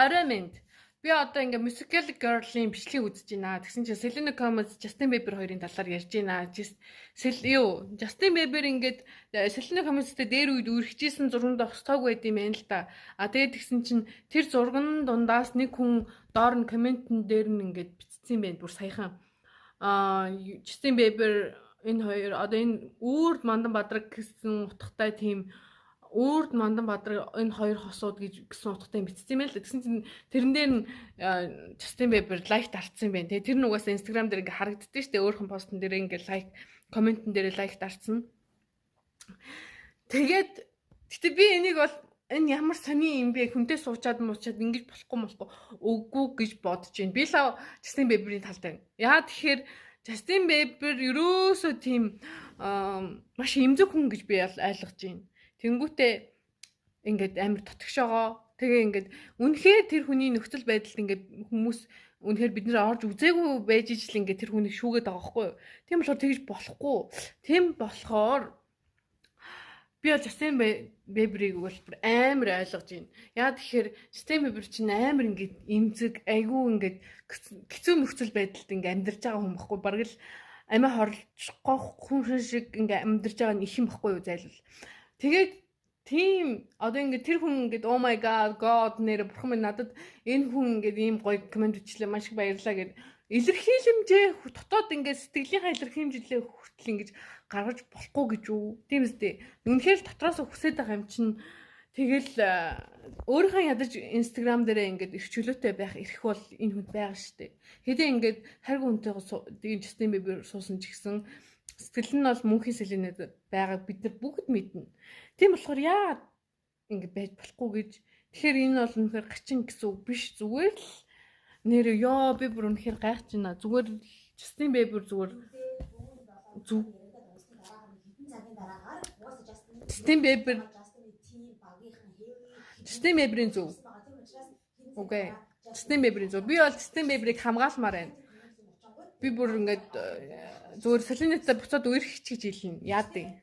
Орой минь. Би одоо ингээ Musical Girl-ийн бичлэгийг үзэж байна. Тэгсэн чинь Selena Gomez, Justin Bieber хоёрын талаар ярьж байна. Сел юу? Justin Bieber ингээд Selena Gomez-тэй дээр үед үерхчихсэн зурганд огцтойг байд юм байна л да. А тэгээд тэгсэн чинь тэр зурган дундаас нэг хүн доор нь comment-эн дээр нь ингээд бичсэн юм байна. Бүр саяхан. Justin Bieber энэ хоёр одоо энэ үүрд мандан бадраг гэсэн утгатай, тийм үүрд мандан бадраг энэ хоёр хосууд гэж гэсэн утгатай бичсэн юм байна л. Тэгсэн чинь тэрэн дээр нь Justin Bieber like дарцсан юм байна. Тэгээ тэр нь угаасаа Instagram дээр ингээ харагддээ штэ, өөрхөн post-он дээр ингээ like, comment-эн дээр like дарцсан. Тэгээд гэтээ би энийг бол энэ ямар сони юм бэ, хүнтэй суучаад муучаад ингэж болохгүй болохгүй үгүй гэж бодож байна. Би л Justin Bieber-ийн талд байна. Яа тэгэхээр Justin Bieber ерөөсөө тийм маш эмзэг хүн гэж би ойлгож байна. Тэнгүүтээ ингээд амар дотгошоогоо тэгээ ингээд үнэхээр тэр хүний нөхцөл байдалд ингээд хүмүүс үнэхээр бид нэр орж үзээгүй байж ижил ингээд тэр хүнийг шүүгээд байгаа байхгүй юу. Тийм болохоор тэгж болохгүй. Тийм болохоор би бол Justin Bieber-ийг бол бүр амар ойлгож байна. Яа тэгэхээр Justin Bieber чинь амар ингээд эмзэг, айгүй ингээд хэцүү нөхцөл байдалд ингээд амьдарч байгаа хүн байхгүй. Бараг л амиа хорлохгүй хүн шиг ингээд амьдарч байгаа нь их юм байхгүй юу, зайлвал. Тэгээд тийм одоо ингээд тэр хүн ингээд "Oh my god, god, нэр бурхан минь, надад энэ хүн ингээд ийм гоё comment бичлээ, маш их баярлалаа" гэд илэрхийлэмжээ дотоод ингээд сэтгэлийнхаа илэрхийлэмжлээ хүртэл ингэж гаргаж болохгүй гэж үү? Тийм үстэй. Үнэхээр дотроос хүсээд байгаа юм чинь тэгэл өөрийнхөө ядаж Instagram дээрээ ингээд эрх чөлөөтэй байх эрх бол энэ хүнд байгаа шүү дээ. Хэдий ингээд хайргүй хүнтэйгээ тийм Justin Bieber суусан ч гэсэн сэтгэл нь бол мөнхийн Селенад байгааг бид нар бүгд мэднэ. Тийм болохоор яагаад ингэ байж болохгүй гэж. Тэгэхээр энэ бол үнэхээр гачин гэсэн үг биш, зүгээр л нэр ёо, би бүр үнэхээр гайхаж байна. Зүгээр л Justin Bieber зүгээр зүг Justin Bieber-ийн зөв. Okay. Justin Bieber-ийн зөв. Би бол Justin Bieber-ыг хамгаалмаар байна. Би бүр ингээд зүгээр Селенатай буцаад үерхчих гэж хэлнэ. Яад юм.